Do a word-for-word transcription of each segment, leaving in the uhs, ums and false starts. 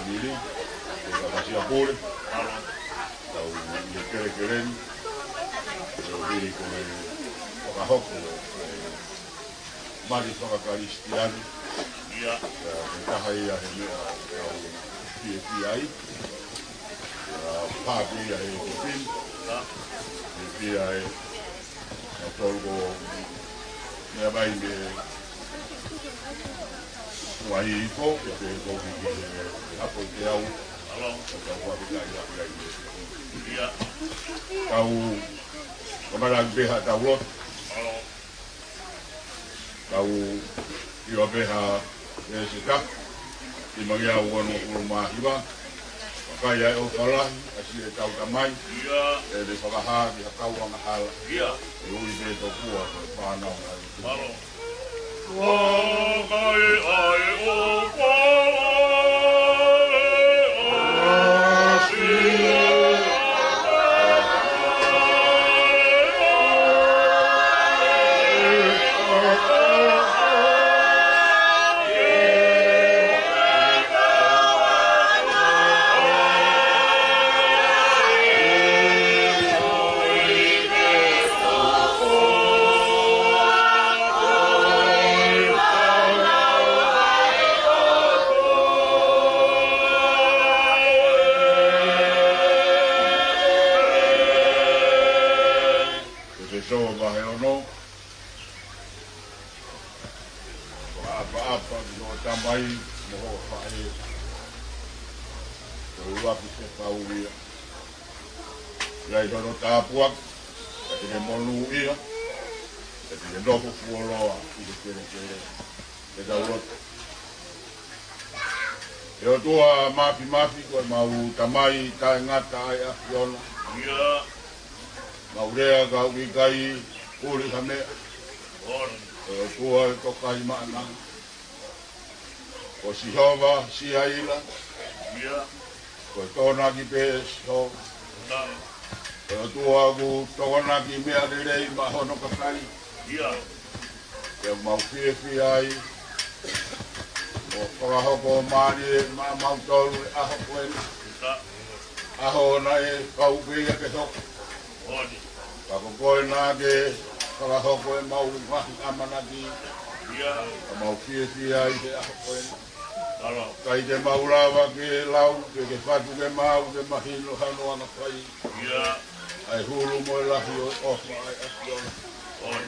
Mili, ko e kapasia pule, tau ʻi he kelekele ni, ʻo hili ko e fakahoko, ʻo e mali fakakalisitiane. Ia. Ko e taha ia he meʻa ʻoku tau fiefia ai. Ia, pāki ia he kofini. Ia. Fiefia ai. Naʻa tolu ko meʻa mai mei Tuʻahifoʻi, ke te ko ki he hapo te au. Alo. Ka tau fakafetaʻi lahi ai. Ia. Tau, kamala ki he ha tau lotu. Alo. Tau ʻilo pē ha e sita, ʻi mangi au ono ʻulu mā hiva. Vakai ʻa e ʻofa lahi ʻa siʻetau Tamai. Ia. ʻI he fakahā ki ha kau angahala. Ia. ʻE ui pē tokua ko e fānau ai. Alo. Vakai ʻa e ʻofa lahi ʻa siʻetau Ko e Sō vahe ono. Fakaʻapaʻapa ki hoʻo tamai mo hoʻo faʻē. Ko e ʻuluaki fekau ia. ʻI ai hono tāpuaki, ka te ke monūʻia, ka te ke nofo fuoloa ʻi he kelekele. Ke tau lotu. ʻE ʻOtua Māfimafi, ko ʻemau Tamai taʻengata ʻa e ʻAfiona. Ia. Mau lea ka ʻoku ʻikai ʻuli ha meʻa. ʻOi. ʻE ʻOtua ʻe Tokaimaʻananga. Ko Sihova Siaila. Ia. Ko e Tokonaki pē Sihova. Ia. Ko e ʻOtua ʻoku tokonaki meʻa lelei maʻa hono kakai. Ia. Pea mau fiefia ai ʻo fakahoko mālie maʻa mautolu he ʻaho ko eni. Ia. ʻAho naʻe pau pē ia ke hoko. ʻOi. Ka ko koe naʻa ke fakahoko ʻemau ngaahi ʻamanaki. Ia. Ka mau fiefia ai he ʻaho ko eni. Alo. ʻIkai te mau lava ke lau, ke ke fatu ke mau, ke mahino hano anga fai. Ia. ʻA e hulu mo e lahi ʻo e ʻofa ʻa e ʻAfiona. ʻOi.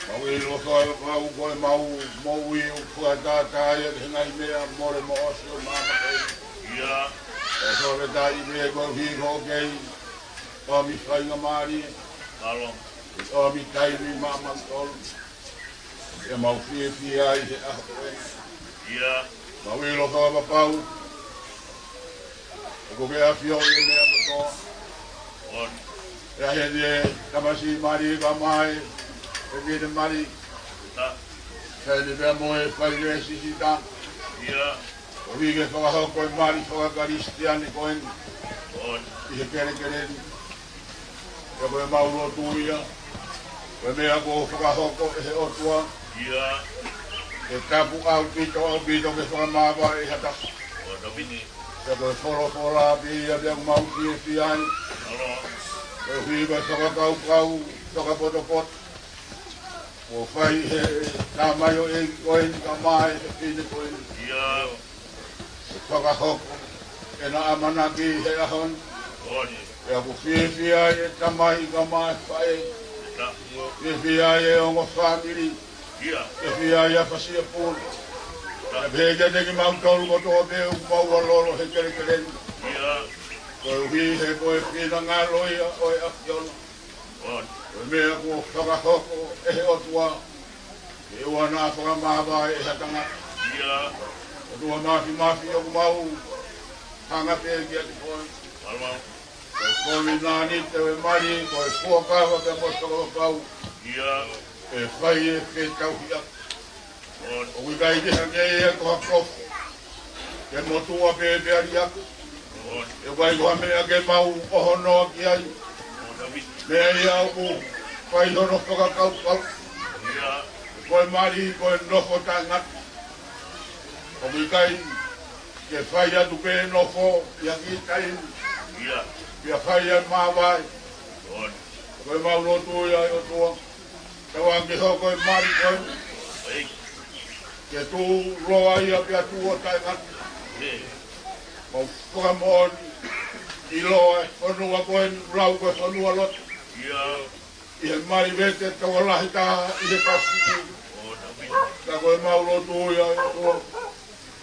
Mau ʻilo fakapapau ko ʻemau moʻui ʻoku fakatātā ia ki he ngaahi meʻa mole mo ʻosi ʻo māmani. Ia. ʻE fakafetaʻi pē koeʻuhi ko e kei ʻomi faingamālie. Alo. ʻOmi taimi maʻa mautolu. ʻE mau fiefia ai he ʻaho ko eni. Ia. Mau ʻilo fakapapau ʻoku ke ʻafioʻi e meʻa kotoa. ʻOi. ʻE ʻi heni e tamasiʻi mali ka mai, e fefine mali. Ta. ʻI heni pea mo e fai e sisita. Ia. ʻOku ke fakahoko e mali fakakalisitiane ko eni. ʻOi. ʻI he kelekele ni. Pea ko ʻemau lotu ia, ko e meʻa kuo fakahoko ʻe he ʻOtua. Ia. ʻE tapu ʻaupito, ʻaupito ke fakamāvae ʻe ha taha. ʻO tau pini. Pea ko e folofola pē ia pea ʻoku mau fiefia ai. Alo. Koeʻuhi ko e fakakaukau fakapotopoto kuo fai ʻe he tamaioʻeiki ko eni ka mai ʻe he fefine ko eni. Ia. ʻE fakahoko ʻena ʻamanaki he ʻaho ni. ʻOi. Pea ʻoku fiefia ai e tamai ka mai e faʻē. Ta. Fiefia ai e ongo fāmili. Ia. Fiefia ai ʻa Fasiapuna. Ta. Pea pehē kiate kimautolu kotoa pē ʻoku mau ʻalolo he kelekele ni. Ia. Koeʻuhi he ko e finangalo ia ʻo e ʻAfiona. ʻOi. Ko e meʻa kuo fakahoko ʻe he ʻOtua, ʻe ʻoua naʻa fakamāvae ʻe ha tangata. Ia. ʻOtua Māfimafi, ʻoku mau hanga pē kiate koe. Alo. Ko e kovinānite ʻo e mali, ko e fuakava pea mo e fakapapau. Ia. ʻE fai e fetauhiʻaki. ʻOku ʻikai ke hangē ia ko ha kofu, ke motuʻa pē pea liʻaki. ʻOku ʻikai ko ha meʻa ke mau ʻohonoa ki ai. Meʻa ia ʻoku fai hono fakakaukau. Ko e mali, ko e nofo taʻengata. ʻOku ʻikai Ke fai atu pē nofo ia ki taimi. Ia. Pea fai ai māvae. Ko e mau lotu ia ʻe ʻOtua. Tau ange hoko e mali ko eni. Ke tuʻu loa ia pea tuʻu ʻo taʻengata. Mau fakamoʻoni ʻiloa e fonua ko eni, lau ko e fonua lotu. Ia. ʻI he mali vete tokolahi taha ʻi he Pasifiki. Ka ko e mau lotu ia ʻe ʻOtua.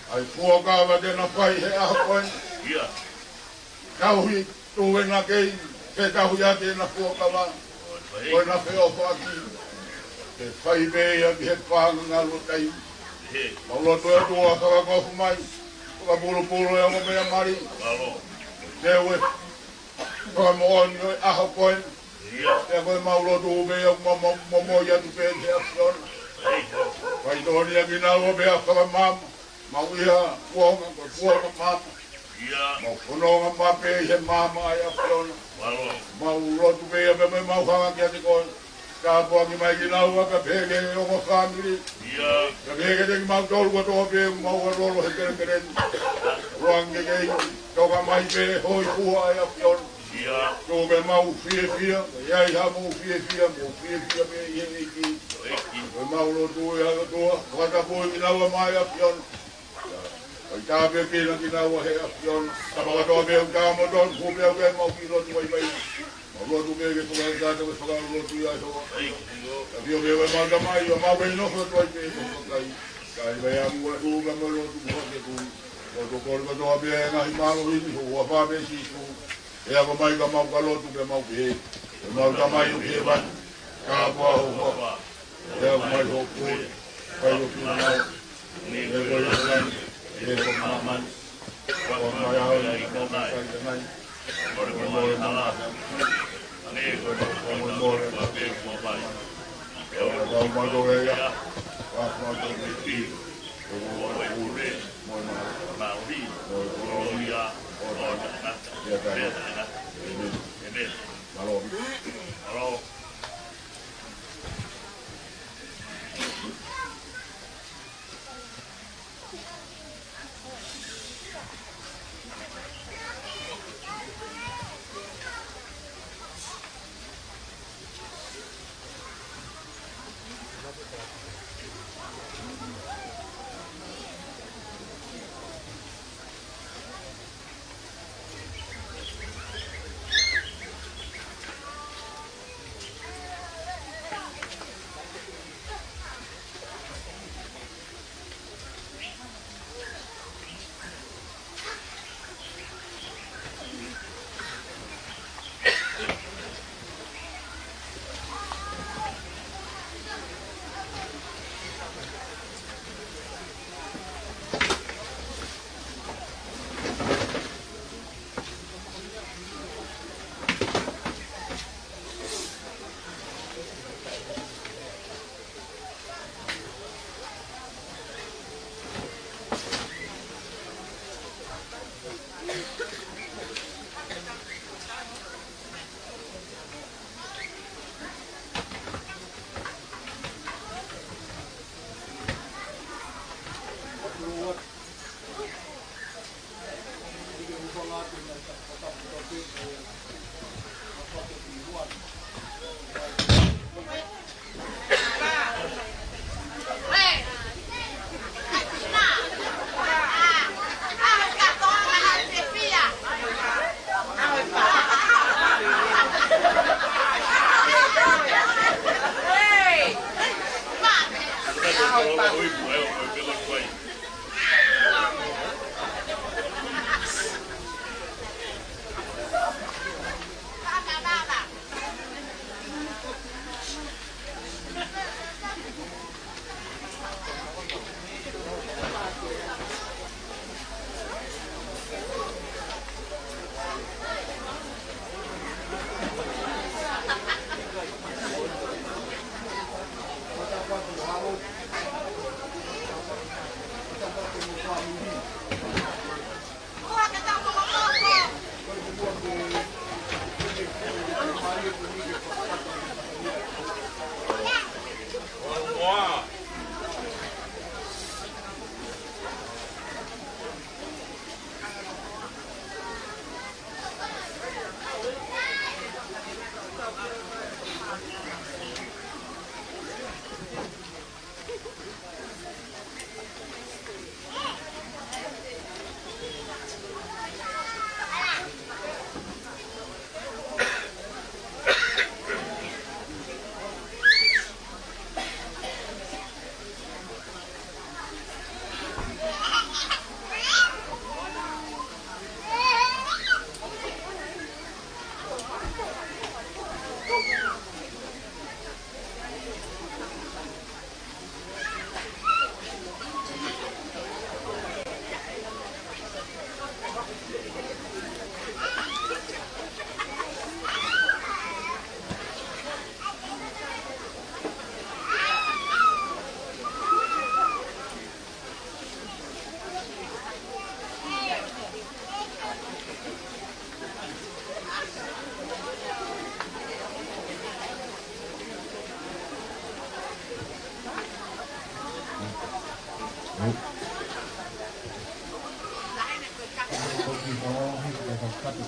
ʻA e fuakava te na fai he ʻaho ko eni. Ia. Tauhi tuʻu ena kei, ke tauhi ake ʻena fuakava. Ko ʻena feʻofaʻaki. Ke fai pē ia ki he paʻanga ngalu ʻo taimi. Mau lotu ʻe ʻOtua fakakofu mai. Fakapulupulu e ongo meʻa mali. Teu e fakamoʻoni ʻo e ʻaho ko eni. Pea ko e mau lotu pē ia mo, mo, mo, mo ia tu pē he ʻAfiona. Faitōnia kinaua pea fakamaama. Mau ʻi ha kuonga, ko e kuonga maama. Mau fononga maʻu pē he maama ʻa e ʻAfiona. Mau lotu pē ia pea mo e mau hanga kiate koe. Tāpuaki mai kinaua ka pehē ki he ongo fāmili. Ka pehē kiate kimautolu kotoa pē mau ʻa lolo he kelekele ni. Loange kei toka mai pē hōifua ʻa e ʻAfiona. Tuku ke mau fiefia, ʻi ai haʻamou fiefia, mou fiefia pē ʻi he ʻEiki. Ko e mau lotu ia ʻe ʻOtua, fakatapui kinaua mai ʻAfiona. ʻOi tāpuekina kinaua he ʻAfiona. Tapa kotoa pē ʻoku tā mo tonu, hū pē ʻoku ke mau kiʻi lotu vaivai. Mau lotu pē ke fakakakato ke fakalotu ia ʻe ʻOtua. ʻAfio pē ʻa e mau Tamai, ʻo mau kei nofo atu ai pē ʻi ho kakai. Ka ʻi he ʻamu ʻa e hū ka mo e lotu kuo ke tui. Lotu kole kotoa pē ʻa e ngaahi mālohi ni, ho huafa pē Sīsū. ʻE ako mai ka mau ka lotu pē mau pehē. ʻE mau Tamai ʻoku ʻi hēvani, tāpuhā ho huafa. ʻE ako mai hoʻo puleʻanga, fai ho finangalo. ʻE ko ia ʻi langi, ʻe ko māmani. Ko ʻemau ʻaho ni, ko ʻemau ʻaho ni. Mole mole ʻa e hala. ʻE ko ʻemau mole mole ʻa e hala. ʻE ʻoua naʻa mau tō ia. Ko ʻemau tō ia. ʻE ʻoua naʻa mau tō ia. Mālohi, mo e kolōlia, ʻo taʻengata, pea taʻengata. ʻĒmeni. ʻĒmeni. Mālō. Mālō.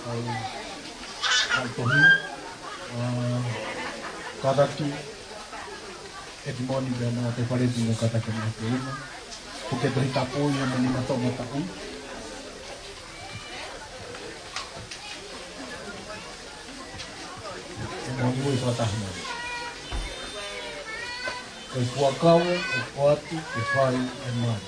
Kae tohi, ʻa, kātaki, ʻEtimoni pea mo Taipaleti mo kātaki mo Teuna. Puke Tohi Tapu ia mo Nima Toʻomataʻu. Mo Nima Toʻomataʻu. Ko e fuakava, ko e ʻoatu, ke fai, e mali.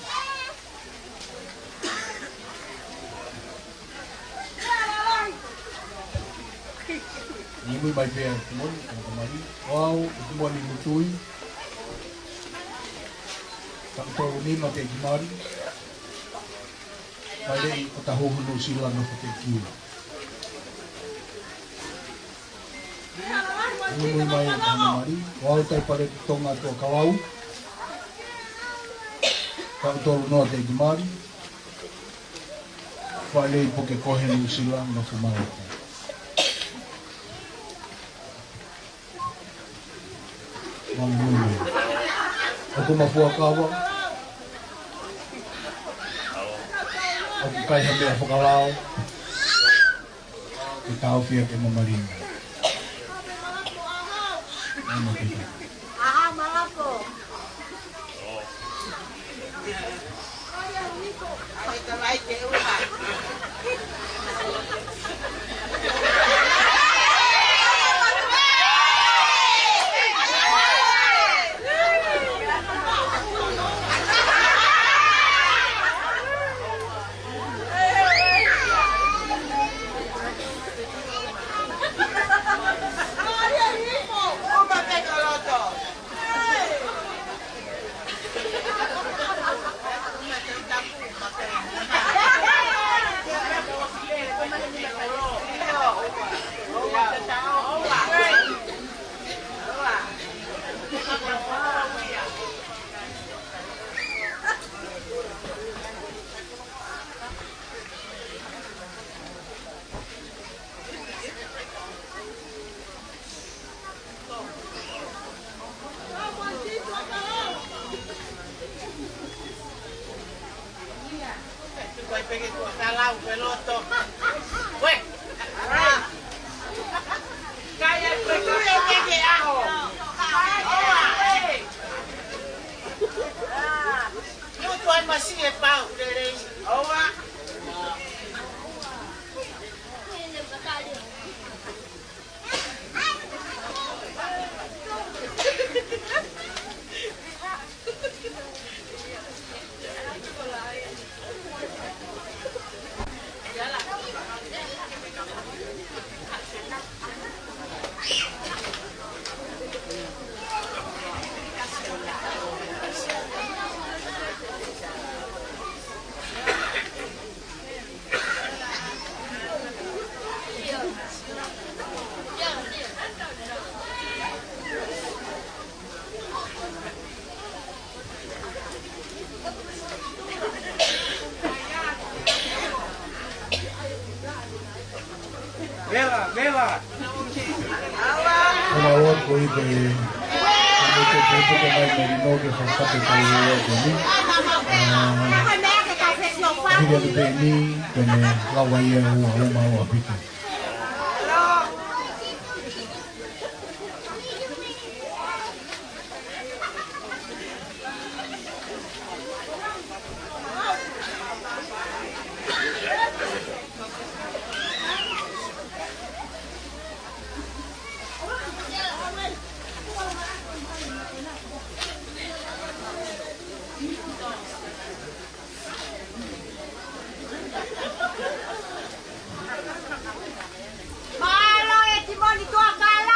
Muimui mai pē ʻEtimoni, ʻa e mali. Ko au, ʻEtimoni Mutui. Taʻu tolu nima teʻeki mali. Fāʻeleʻi ʻo Tahuhu Nuʻusila nofo teʻeki ua. Muimui mai ʻa e mali. Ko au Taipaleti Tonga Tuʻakalau. Taʻu tolu noa teʻeki mali. Fāʻeleʻi Pukekohe Nuʻusila nofo Maote. Muimui mai. ʻOku ma fuakava. ʻOku ʻikai ha meʻa fakalao ke taʻofi ʻaki e mamalinga. Mālō ʻEtimoni. Vela, vela. Ko e ʻoatu ko ia ko e, ko e, ko e, ko e, ko e mai Melino ke fakakakato e kau lea ko eni. ʻA, hili atu pē eni, ko e meʻa lava ia ʻo ʻomai ʻaupito. Mālō ʻEtimoni Tuʻakalau.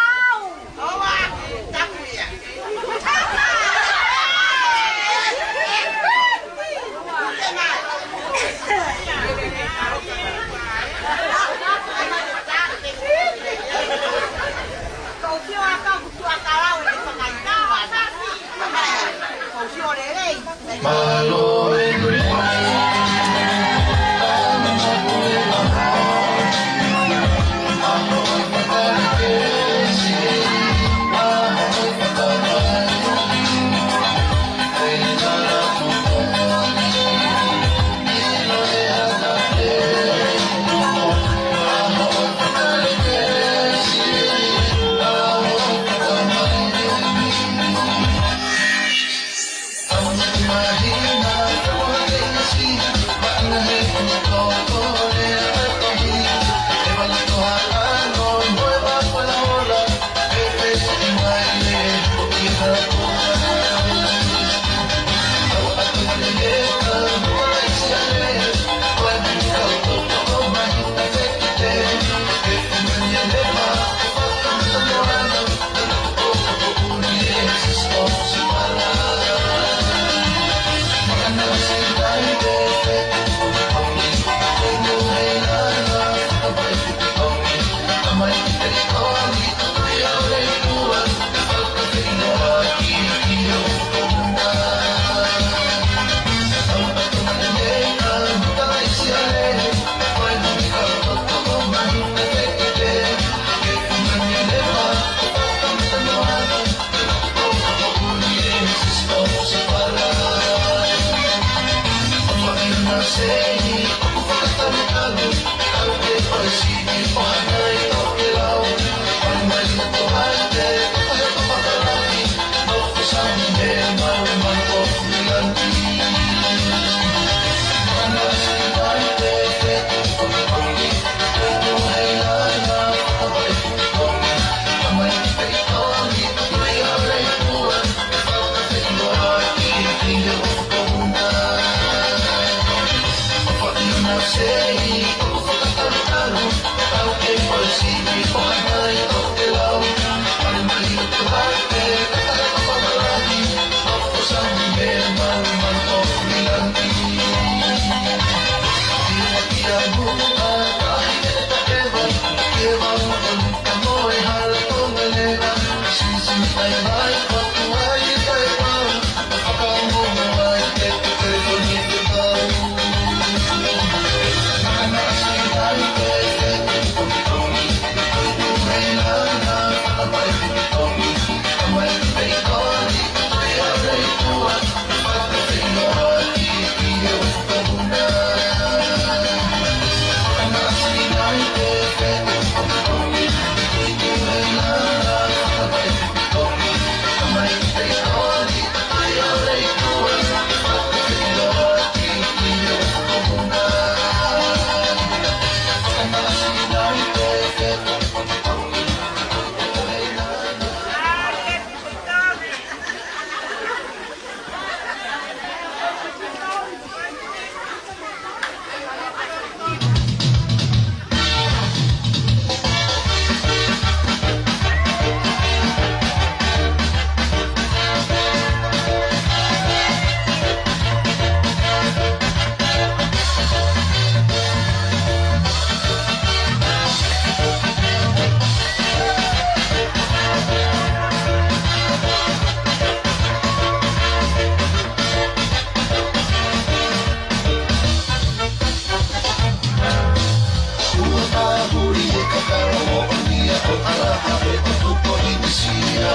Ua pāhuri e kakalo moʻoni ʻa ʻAlaha ʻo Tupoinisia.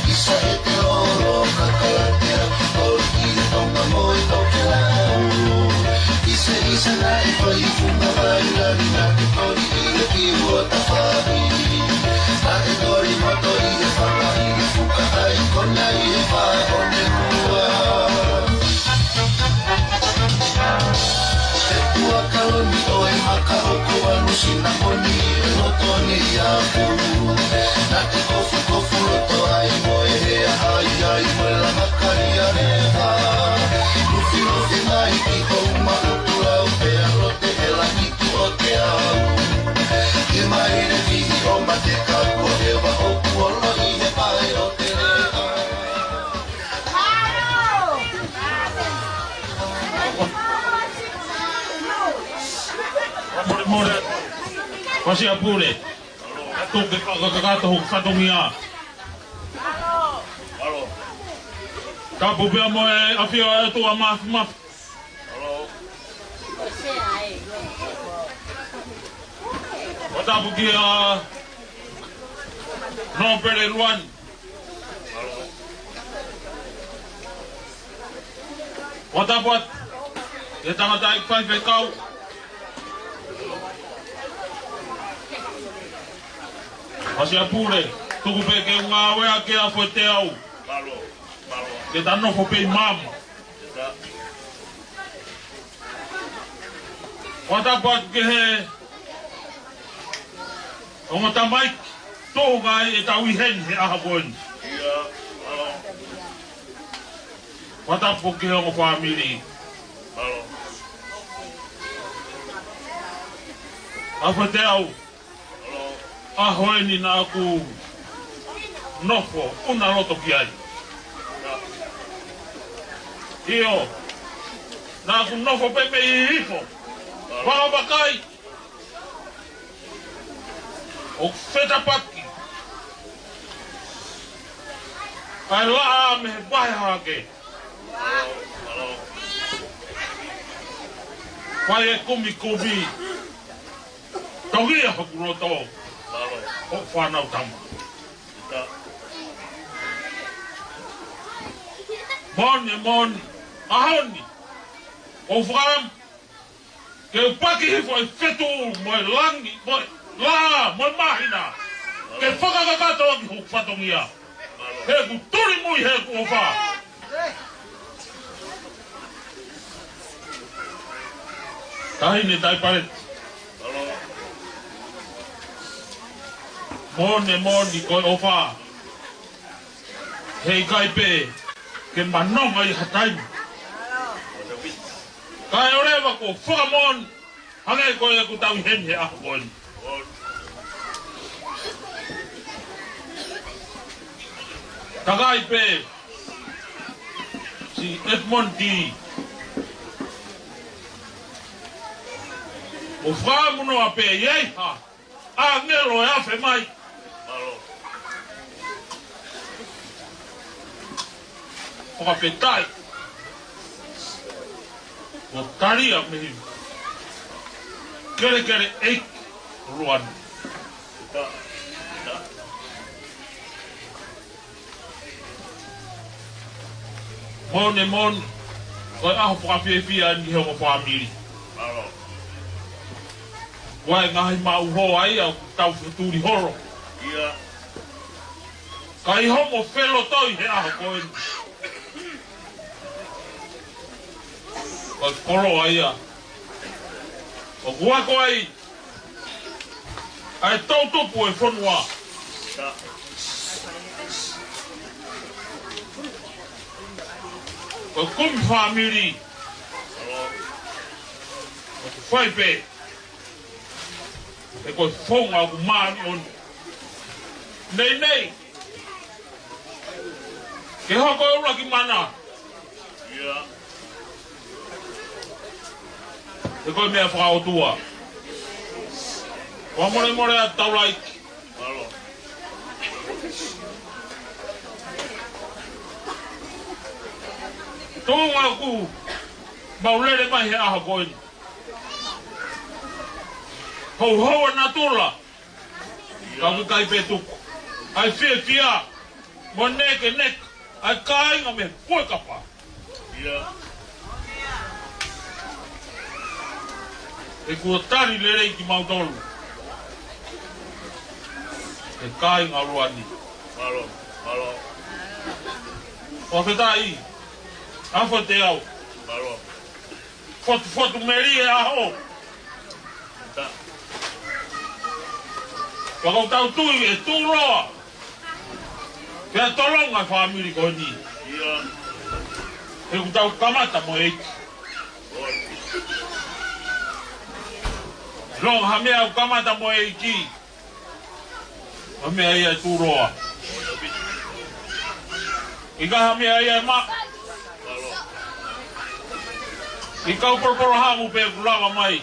ʻIsa e te olo kakalatea, ʻo i e Tonga mo e Tokelau. ʻIsa, ʻisa naʻe fai funga vai lali naʻe toli ʻi he kiu ʻo Tafahi. Naʻe toli moto ʻi he fanga ʻi he fuka ʻai kona ʻi he fā ʻo Nekua. He ua kaloni ʻo e maka hoko anu sinamoni e loto ni aku. Naʻe kofukofu loto ai mo e hea hai ai mo e lama kai a leha. Lufilufi mai ki hoʻo maʻutu lau pea lote he langi ki ʻo te au. Ke mai le fihi ʻo mate ka kuo ʻeva ʻoku olo ʻi he pae ʻo te leha. Mole, mole. Fasi a pule. Atu ke ka-, ka-, kakato hoku fatongia. Tapu pea mo e ʻafio ʻa e ʻOtua Mafimafi. ʻO tapu kia Nōpele Luani. ʻO tapu atu ki he tangataʻeiki faifekau. Fasi a pule, tuku pē ke u ngāue ʻaki ʻa e foʻi teau. Ke ta nofo pē ʻi māmani. Fakatapu atu ki he ongo tamaiki, tuʻunga ai ʻetau ʻi heni he ʻaho ko eni. Fakatapu ki he ongo fāmili. ʻAfo Teau, ʻaho eni naʻa ku nofo ʻuna loto ki ai. ʻIo, naʻa ku nofo pē mei hihifo. Vakavakai. ʻOku fetapaki ʻa e laʻā mei he vahe hahake. Fai e kumikumi. Tongia hoku loto. ʻO fānau tama. Moʻoni, moʻoni. ʻAho ni, ʻoku ou fakaʻamu ke u paki hifo ʻa e fetuʻu mo e langi, mo e laʻā, mo e māhina, ke fakakakato ʻaki hoku fatongia. He ʻoku tuli mui he ʻoku ʻofa. Taʻahine Taipaleti. Moʻoni, moʻoni ko e ʻofa. Heʻikai pē ke manonga ʻi ha taimi. Kae ʻoua leva kuo fakamoʻoni hangē ko ia ʻoku tau ʻi heni he ʻaho ko eni. Takai pē si Edmond D. ʻO fakamunoa pē ʻi ai ha ʻāngelo ʻe afe mai. Mālō. Fakafetaʻi. Mo talia mei Kelekele ʻEiki Luani. Moʻoni, moʻoni, ko e ʻaho fakafiefia eni he ongo fāmili. Mālō. Ko e ngaahi maʻu hoa ia ʻoku tau fetuli holo. ʻIa. Ka ʻi homo felotoi he ʻaho ko eni. Ko e koloa ia ʻoku ako ai ʻa e toʻutupu ʻo e fonua. Ko e kumi fāmili ʻoku fai pē ʻe ko e founga ʻoku māʻoniʻoni. Nei nei. Ke hoko e ʻuluaki mana. ʻIa. He ko e meʻa fakaʻotua. Fakamolemole atu Taulaʻeiki. Mālō. Tuʻunga ʻoku mau lele mai he ʻaho ko eni. Houhou ʻa natula. Ka ʻoku ʻikai pē tuku ʻa e fiefia mo e nekeneka ʻa e kāinga mei Fuekapa. ʻIa. He kuo tali lelei kimautolu ʻe he kāinga ʻo Luani. Mālō, mālō. Fakafetaʻi, ʻAfo Teau. Mālō. Fotufotu melie ʻaho. Fakautau tui ʻe tuʻuloa. Pea tolonga fāmili ko eni. ʻIa. He ʻoku tau kamata mo e ʻEiki. Longa ha meʻa ʻoku kamata mo e ʻEiki. Ha meʻa ia ʻe tuʻuloa. ʻIkai ha meʻa ia ʻe maʻa. ʻIkai, ko e polohamu pē ʻoku lava mai.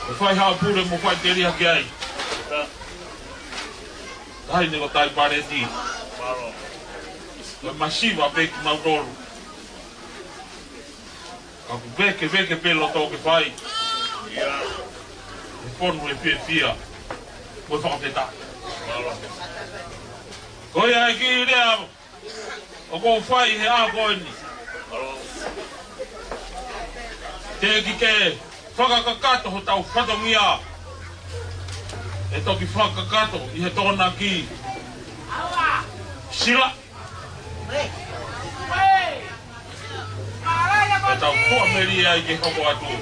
ʻO fai ha pule mo fai telia ki ai. Taʻahine ko Taipaleti. Ko e masiva pē kimautolu. Ka ʻoku vekeveke pē loto ke fai. ʻIa. ʻE fonu e fiefia. Mo e fakafetaʻi. Ko ia e kiʻi lea ʻoku ou fai he ʻaho ko eni. Teʻeki ke fakakakato hotau fatongia. ʻE toki fakakakato ʻi he Tokonaki. Sila. ʻE tau fua melie ai ke hoko atu.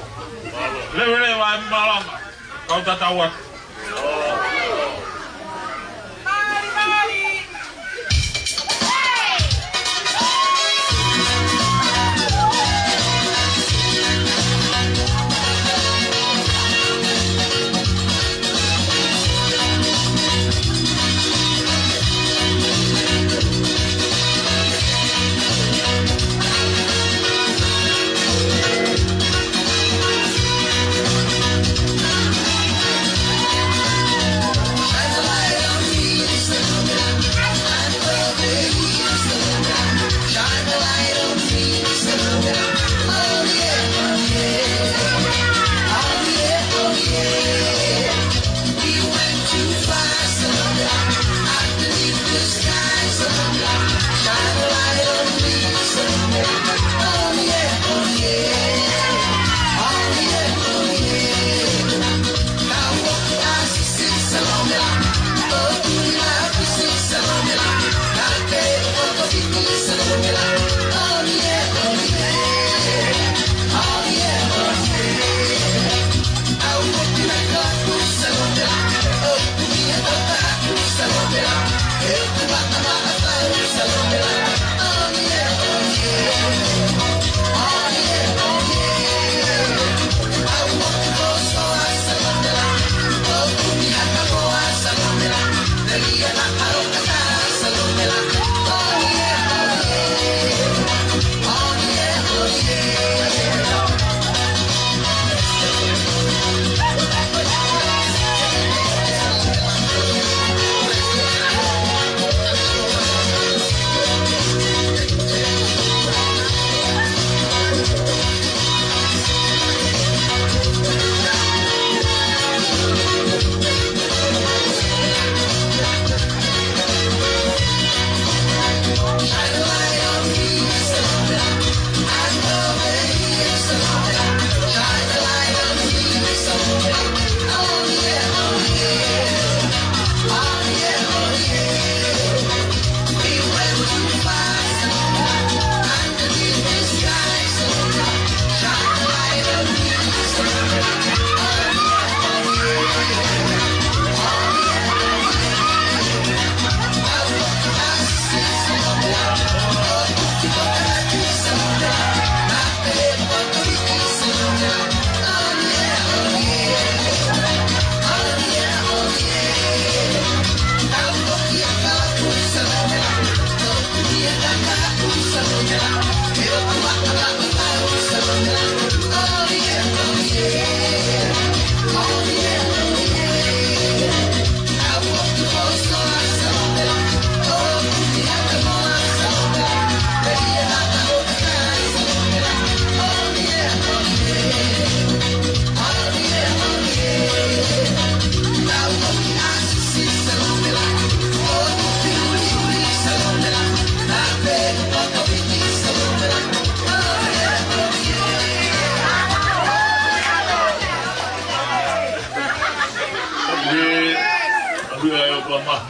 Leveleva e malanga, kau tatau atu.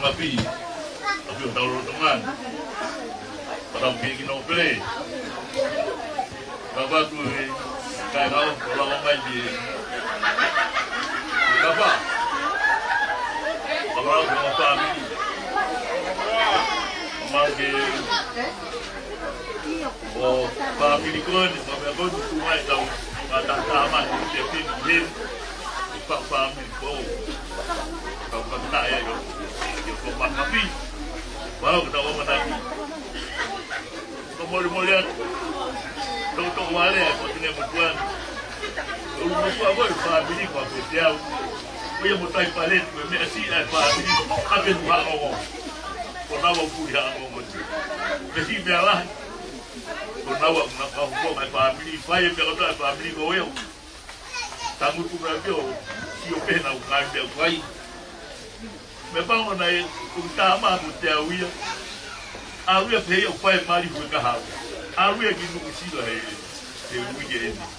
Api o tau loto ngana. Patau piki no pele. Ka vatu e kai ngau, ko lava mai ki. Ka pa. Ka vatu ko pa mi. Ka ma ke. ʻO fāmili ko eni, ko e meʻa ko eni, tuʻu mai tau, ma ta ta mai, te pini, he, ʻi pa fāmili ko, tau ka ta e, ʻio, ʻio, ko ma ka pi, wau ka tau ma ta pi. Ko mole mole atu, tau tau wale, ko tine mo tuan. ʻO mo tua ko e fāmili ko a ko te au. Ko ia mo tai pale, ko e meʻa si ai fāmili, ka ke tuha o. Ko nau au puli ha o mo. Ke si meʻa lahi. Ko nau au na ka ko mai fāmili, fai e meʻa ko tai fāmili ko eu. Tangutu na ke o, si o pehē nau kai meʻa kai. Me pango na e, ko tā ma mo te au ia. Au ia pehē ia ʻo fai mali hui ka hau. Au ia ki nuku sila he, he ui ke eni.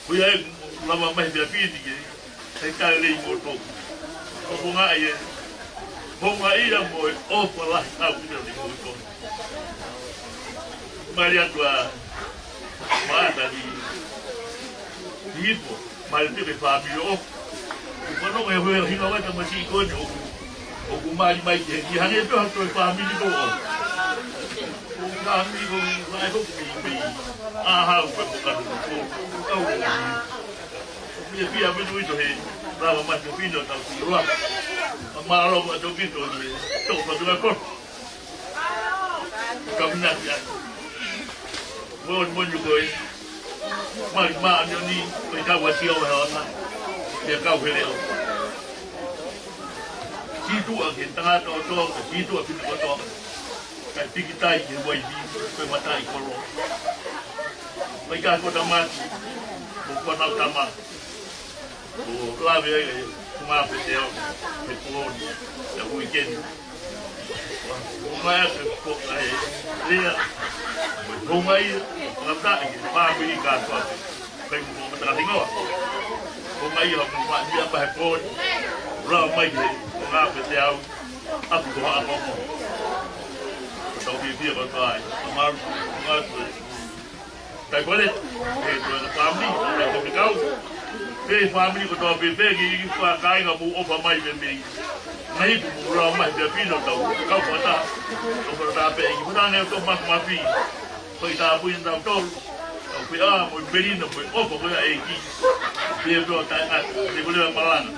Ko ia e lava mai pea pini ke, he ka lei mo tō. Ko ko ngā ia, ko ngā ia mo e ʻofa lahi au ki te mo tō. Mali atu a, mata ni, Ipo, mali pē ke fāmili ʻo. Ko hono ʻuhinga ʻoku ʻi ai e tamasiʻi ko eni ʻoku, ʻoku mali mai ki he, ki he hangē pē ha toe fāmili ko ē. Ko e fāmili ko ē, ʻoku ʻi ai hoku meimei ʻahau pē mo kanu ko ē. Ko au ʻoku fiefia pē ʻaupito he lava mai pē fino tau kuloa. Mālō ʻaupito he tō patu ko ē. Kaminati ai. Moʻoni moʻoni ko e mali māʻoniʻoni, ko e kau ʻa Sihova he ʻaho ni, pea kau he leʻo. Sītuʻa ki he tangata kotoa, sītuʻa ki he kotoa. Kae pikitai ki he uaifi, ko e mataʻikoloa. Ko e kau ko Tamati, ko Kuanautama. ʻO lave ai e ngaahi pētēau, he pō ni, he uike ni. ʻO mai atu e pō ai, lea, ʻo mai, ʻo ngata e fāmili kātoa. Kai mo mata hingoa. ʻO mai ha mo mai ia pa he pō ni. Lava mai he ngaahi pētēau, ʻapi ko ha ako mo. Tau fiefia kātoa ai. Mālō, mālō. Kai pale, e tō e fāmili, kai pale kau. Pē fāmili kotoa pē pē ki he kāinga mou ʻofa mai pē mei. Ngai pu mou lau mai pē pino tau, kau fata. Kau fata pē ki fata ngai tō mak mafi. Ko e tāpui na tau tolu. Kau pē ʻa, mo e pelino, mo e ʻofa ko ia ʻEiki. Pē pē ʻo taʻengata, te kole malanga.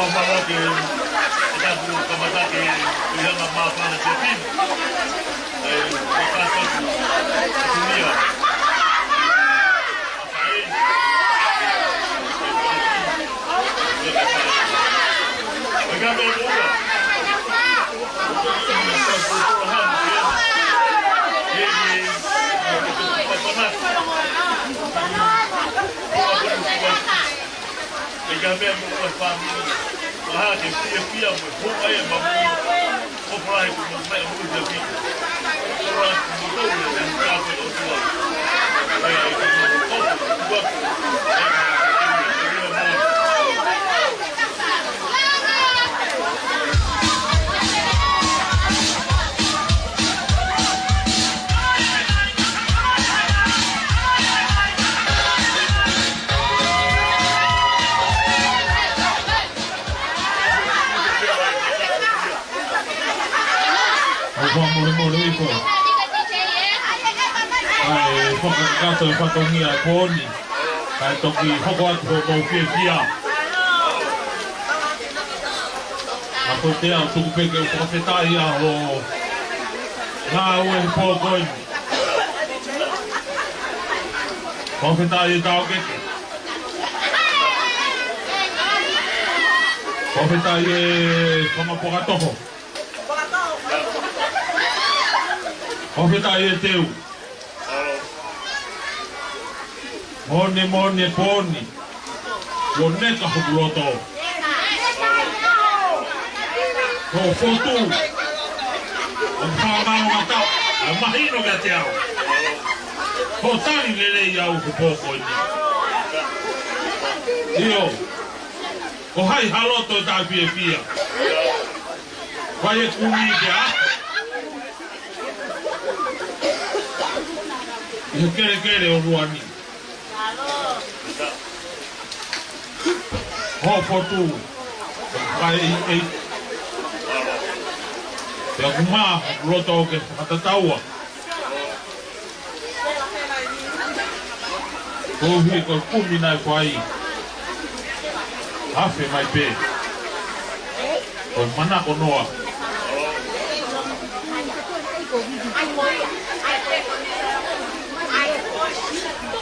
Kamata ke, e tapu kamata ke, ʻi hanga māfana te pin. E, e kātoa, e tunia. ʻIkai ha meʻa mo e fāmili. Ka ke fiefia mo e hoʻo ai e maʻu. Ko fai ko mo mai mo te pi. Ko fai ko mo tau le ka ko o tua. ʻOku fakamolemole ifo. ʻAi, fakakakato e fatongia e pō ni. Kae toki hoko atu hoʻomou fiefia. ʻA ko te au tuku pē ke u fakafetaʻi ʻa hoʻo ngāue he pō ko eni. Fakafetaʻi e taʻokete. Fakafetaʻi e fanga pokatoho. Fakafetaʻi e teu. Moʻoni moʻoni e pō ni. Kuo neka hoku loto. Ko e fotu. ʻOku fakaongo atu. ʻA e mahino kiate au. Kuo tali lelei au he pō ko eni. ʻIo. Ko hai ha loto taʻefiefia. Fai e kumi ke a. ʻI he kelekele ʻo Luani. Hoʻo fotu. Fai ʻi, ʻi. Pea ʻoku maʻu hoku loto ke fakatataua. Koeʻuhi ko e kumi naʻe fai. Afe mai pē. Ko e manako noa.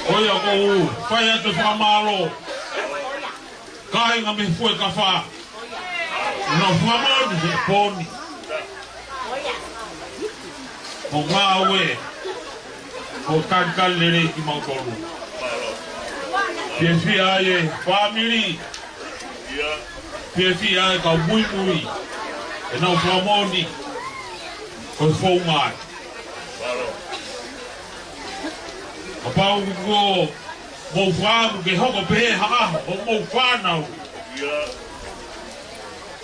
Ko ia ʻoku ou fai atu e fakamālō. Kāinga mei Fuekafa. Naʻa nau fakamoʻoni he pō ni. Ko e ngāue. Ko e talitali lelei kimautolu. Fiefia ai e fāmili. Fiefia ai e kau muimui. ʻE nau fakamoʻoni. Ko e founga ai. Kapau ko mou fakaʻamu ke hoko pehē ha ʻaho, ʻo mou fānau.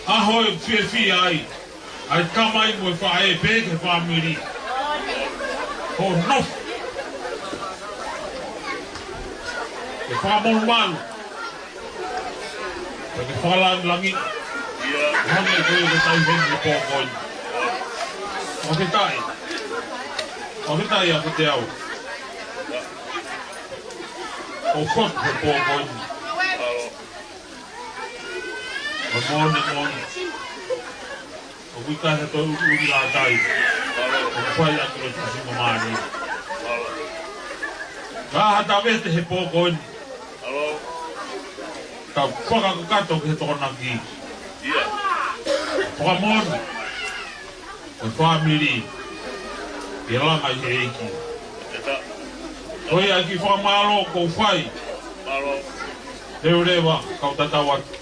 ʻAho ʻe fiefia ai, ʻa e tamai mo e faʻē pehē ki he fāmili. Ko e nofo. Ke fakamolumalu. Ke fakalāngilangi. Hangē ko e tau heni he pō ko eni. ʻOku ke tai. ʻOku ke tai ʻa ko te au. ʻOku fotu he pō ko eni. ʻOku moʻoni moʻoni. ʻOku ʻikai ha toe ʻuliʻuli lātai. ʻOku fai atu e fasi mo mālie. Ka ha tavete he pō ko eni. Tau fakakakato ki he Tokonaki. Fakamoʻoni. Ko e fāmili. Ke langa ʻi he ʻEiki. Ko ia ki fakamālō ʻoku fai. Leveleva, kau tatau atu.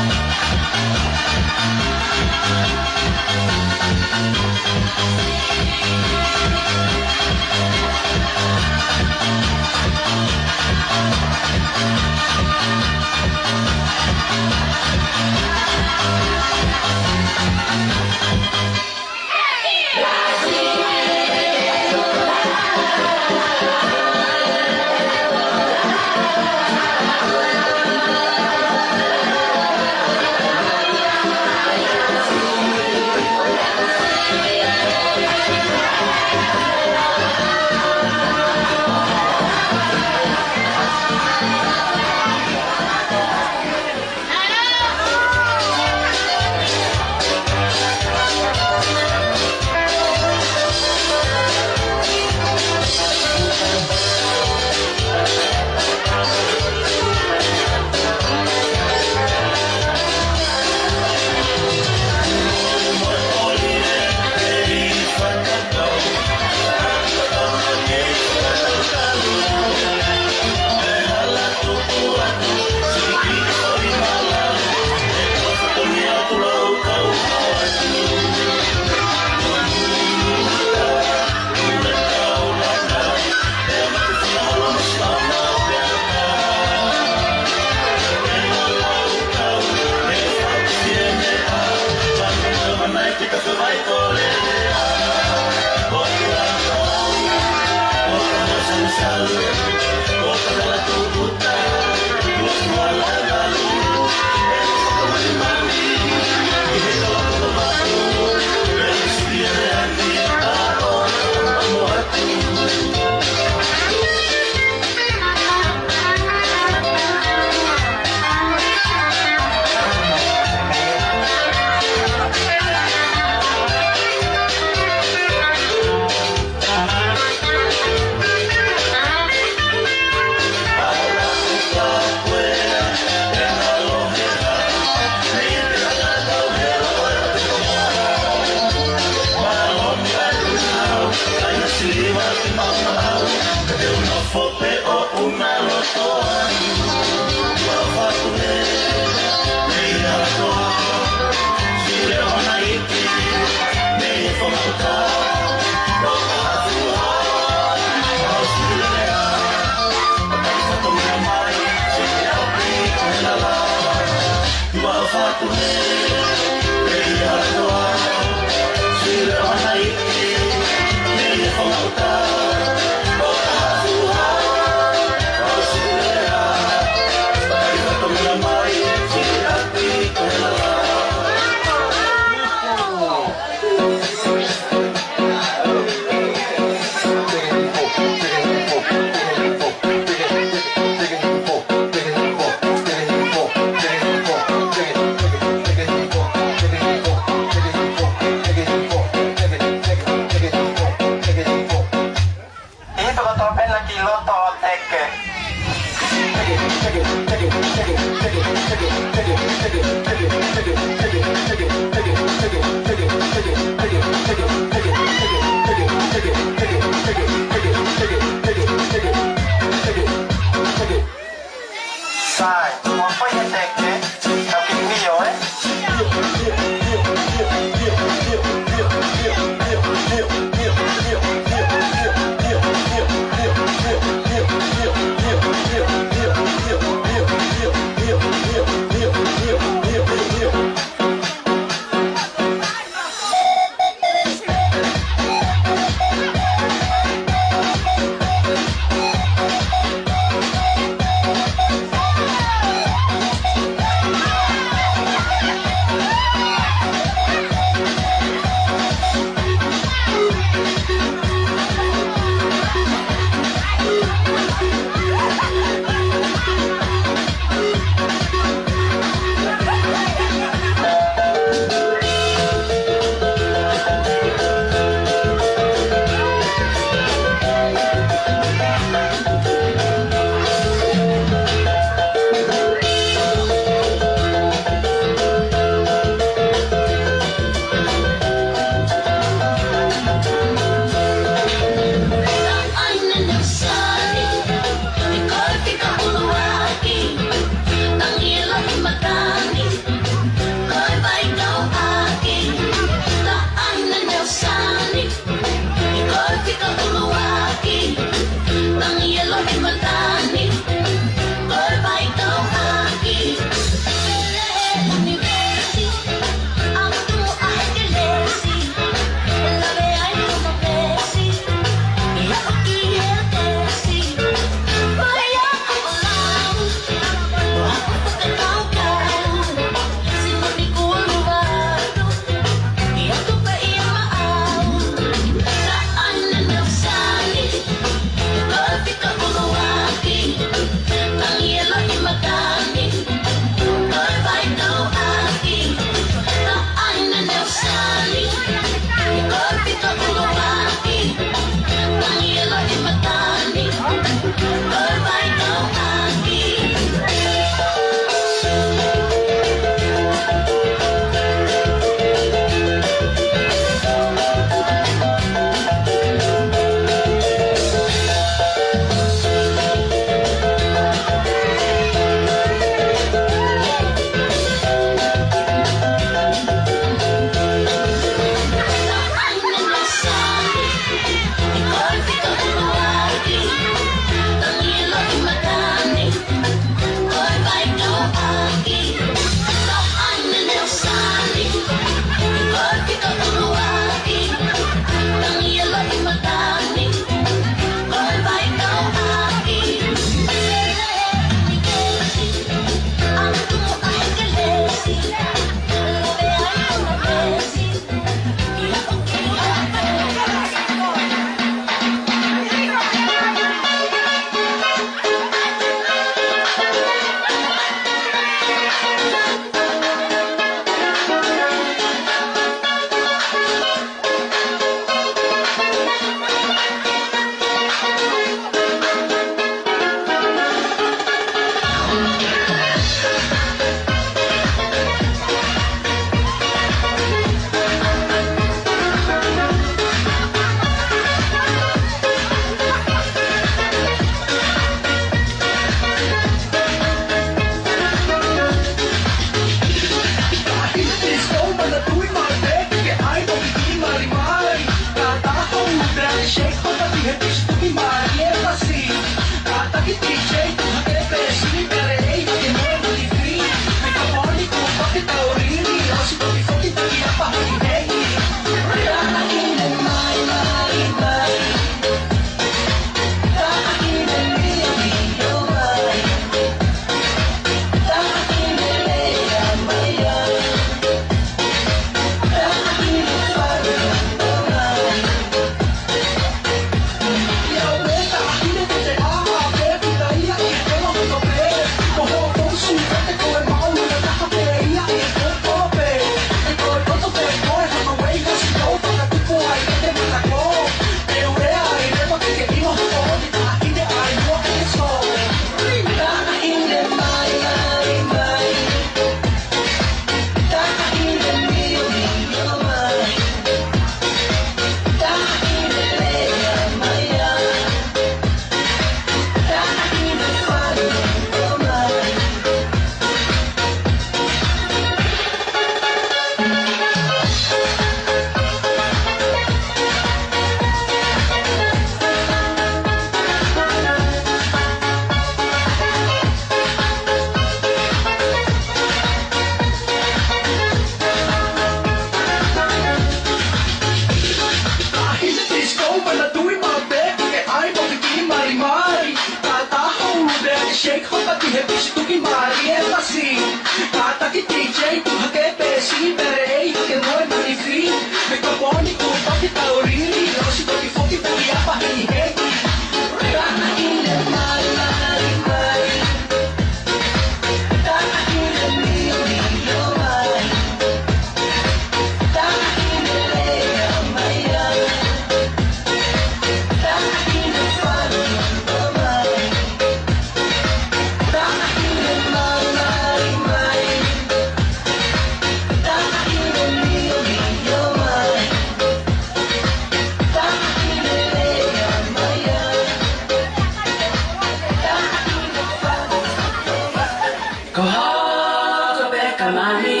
Ko hoʻo peka mami,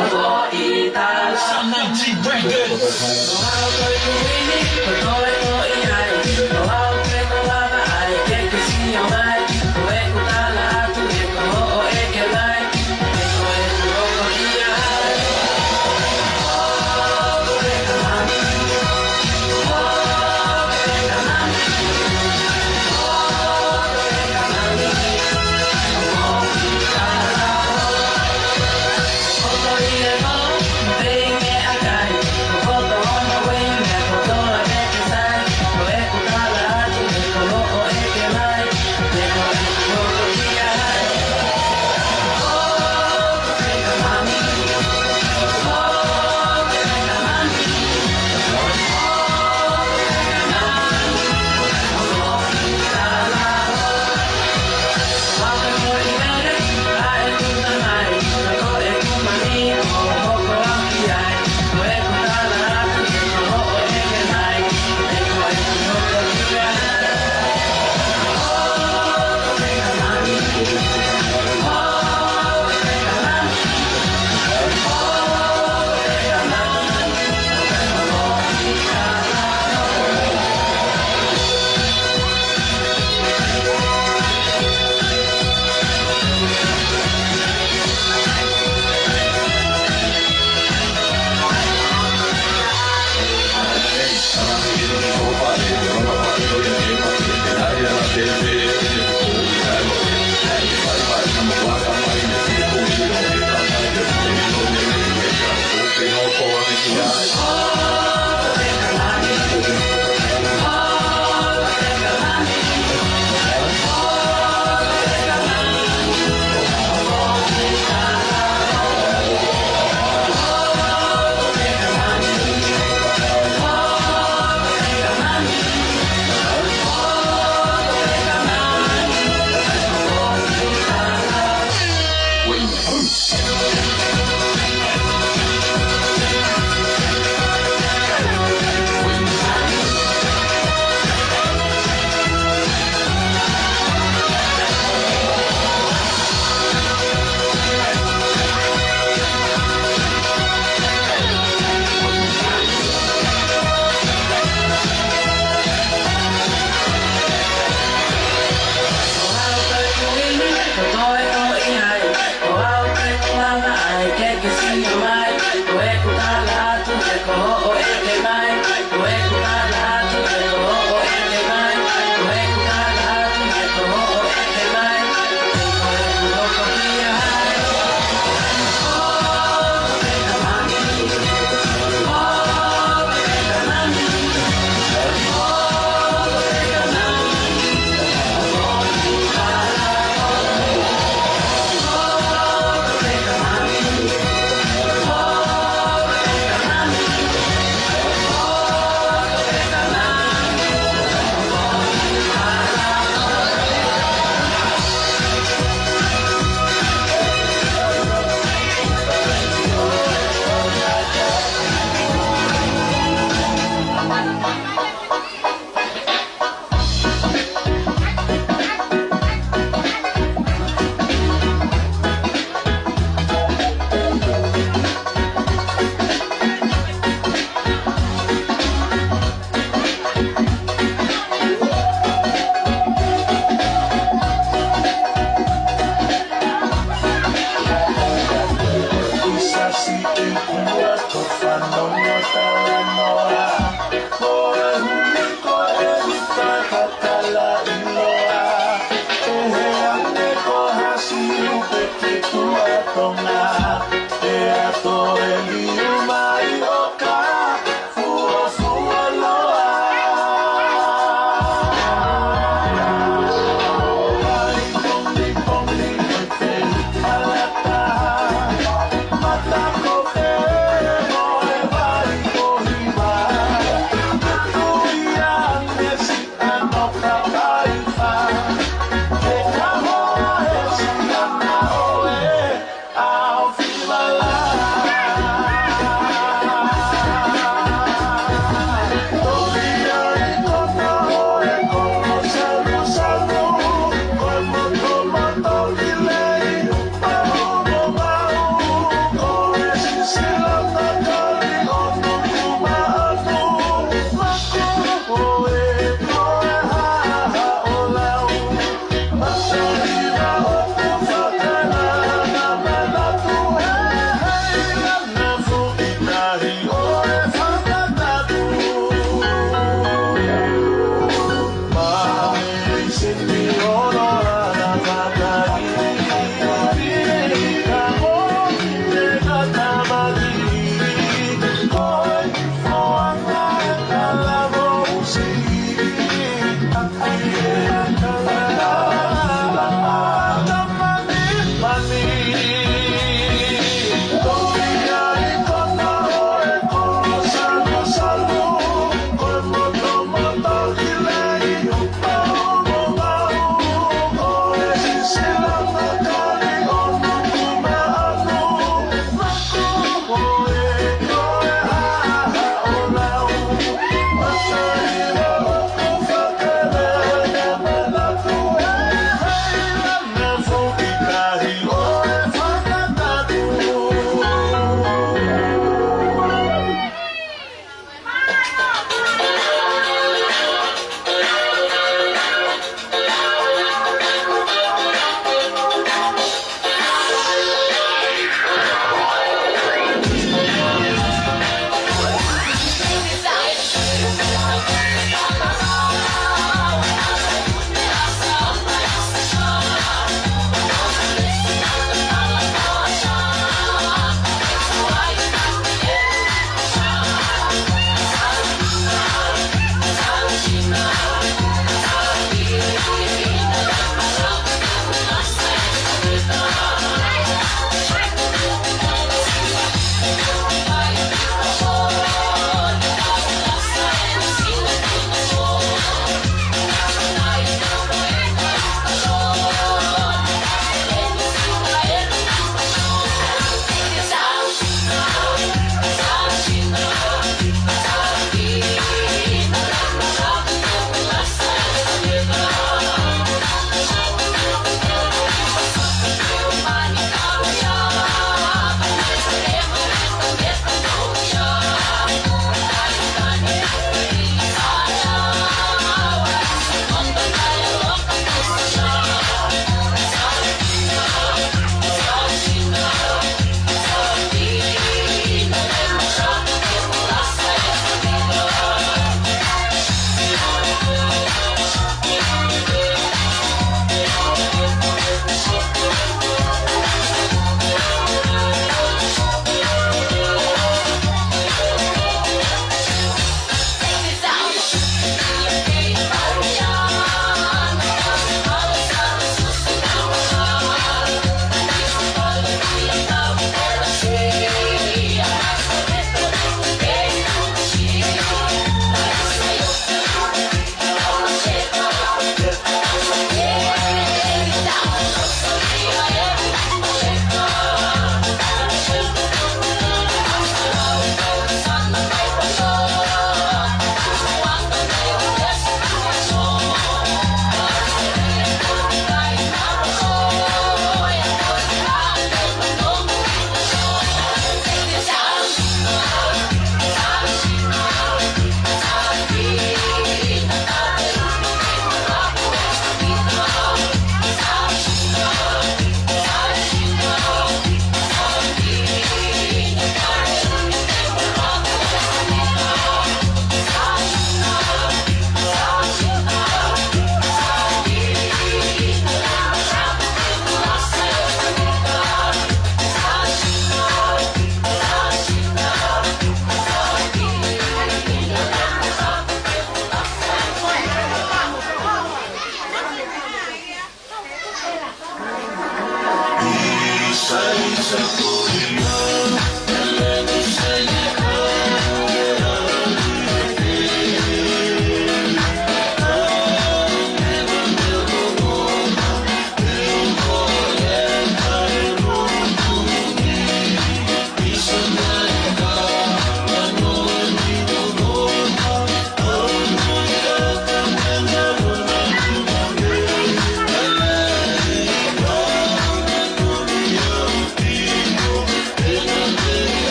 ʻo foʻi tala. Sanati Records. Ko au ko e kuini, ko toe ko i ai. Ko au pē ko lava ai, ke ke sio mai. Ko ʻeku tala atu, ʻe ko hoʻo ʻeke mai. Ko ʻeku loko ia ai.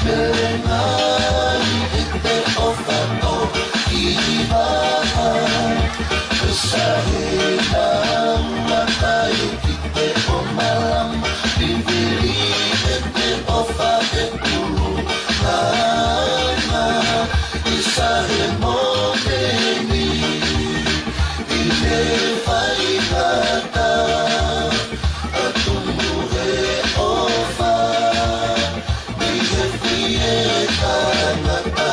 Melengai ʻi te ʻofa toki vaha. Sahe na matai ki te ʻomalama. Vivili ʻi te ʻofa ʻe ʻulungaanga. ʻI Sahe Moleni ʻi he faingataʻa. ʻA tumu he ʻofa ʻi he fie tangata.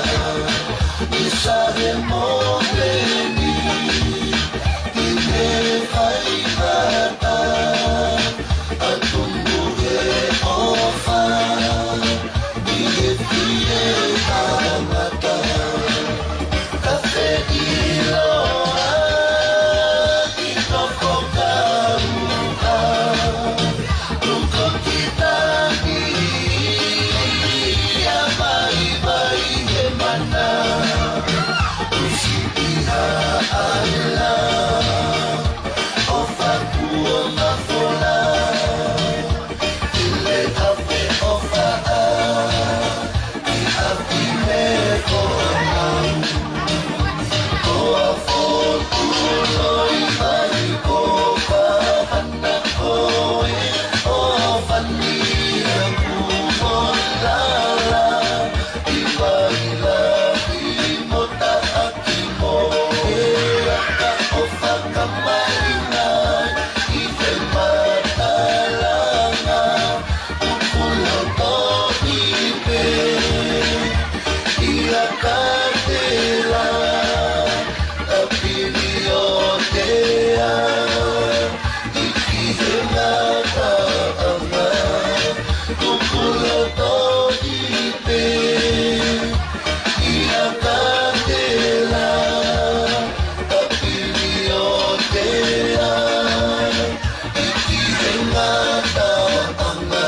ʻI Sahe Moleni ʻi he faingataʻa. ʻA tumu he ʻofa ʻi he fie tangata. Ka te ʻiloa ki toko kaua. Tuku ki tangi ia mai mai he mana. Tusi ʻi ha ʻaila. ʻOfa kuo mafola. Ile afe ʻofa ʻa ki afi me ko au. Ko a fotu loi vai ko ka hana ko e ʻofa ni a ku mo lala. ʻI vai la ʻi mo taʻaki mo e aka ʻofa ka mai nai. ʻI he matalanga. Kukuloto ʻi pē, ʻi a katela, a pili o tea, ʻi ki he ngataʻanga. Kukuloto ʻi pē, ʻi a katela, a pili o tea, ʻi ki he ngataʻanga.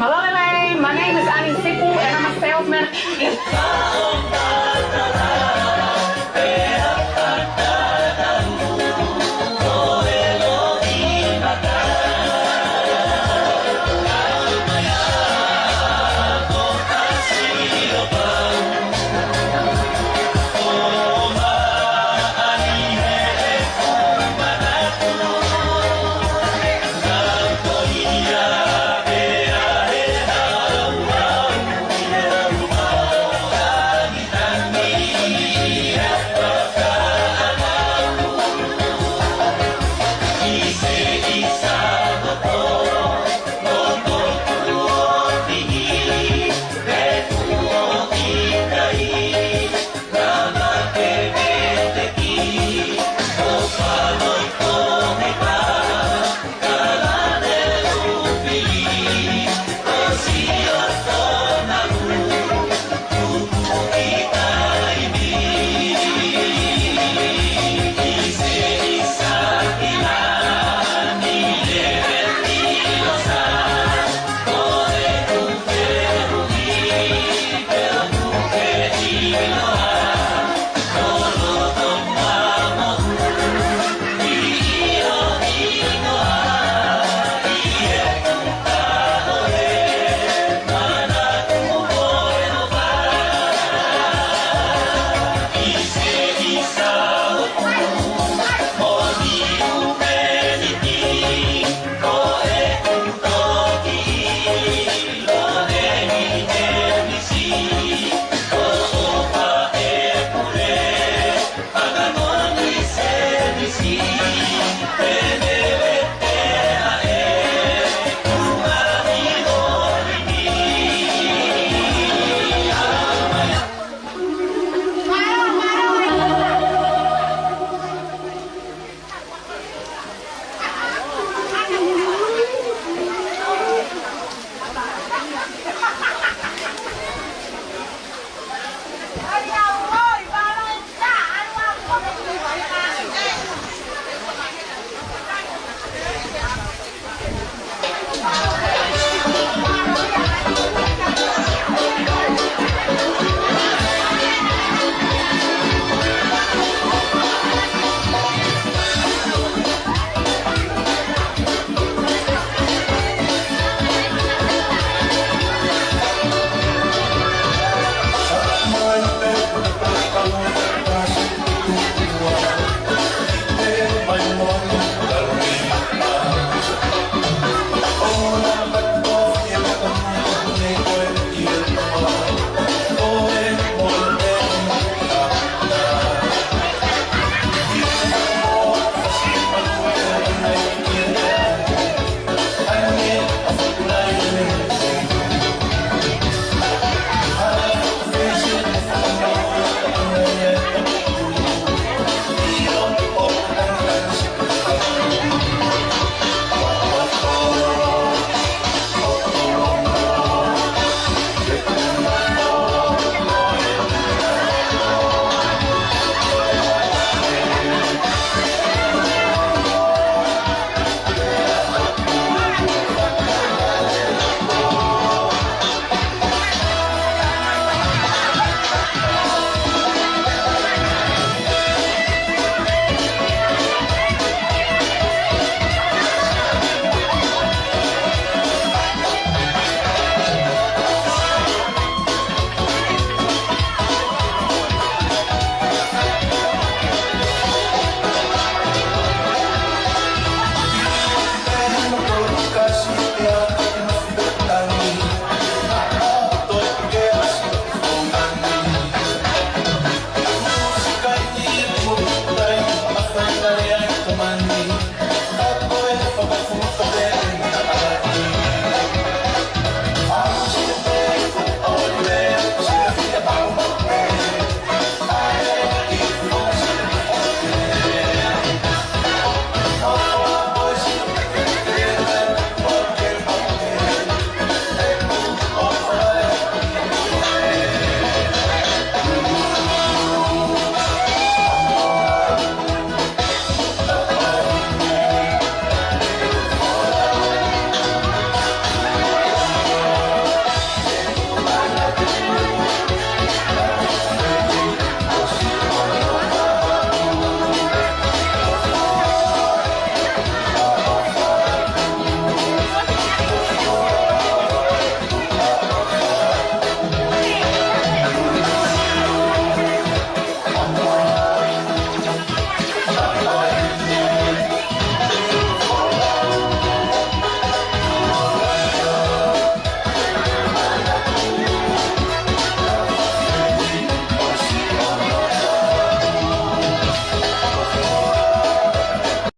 Mālō e lelei, my name is Ani Sipu and I'm a salesman.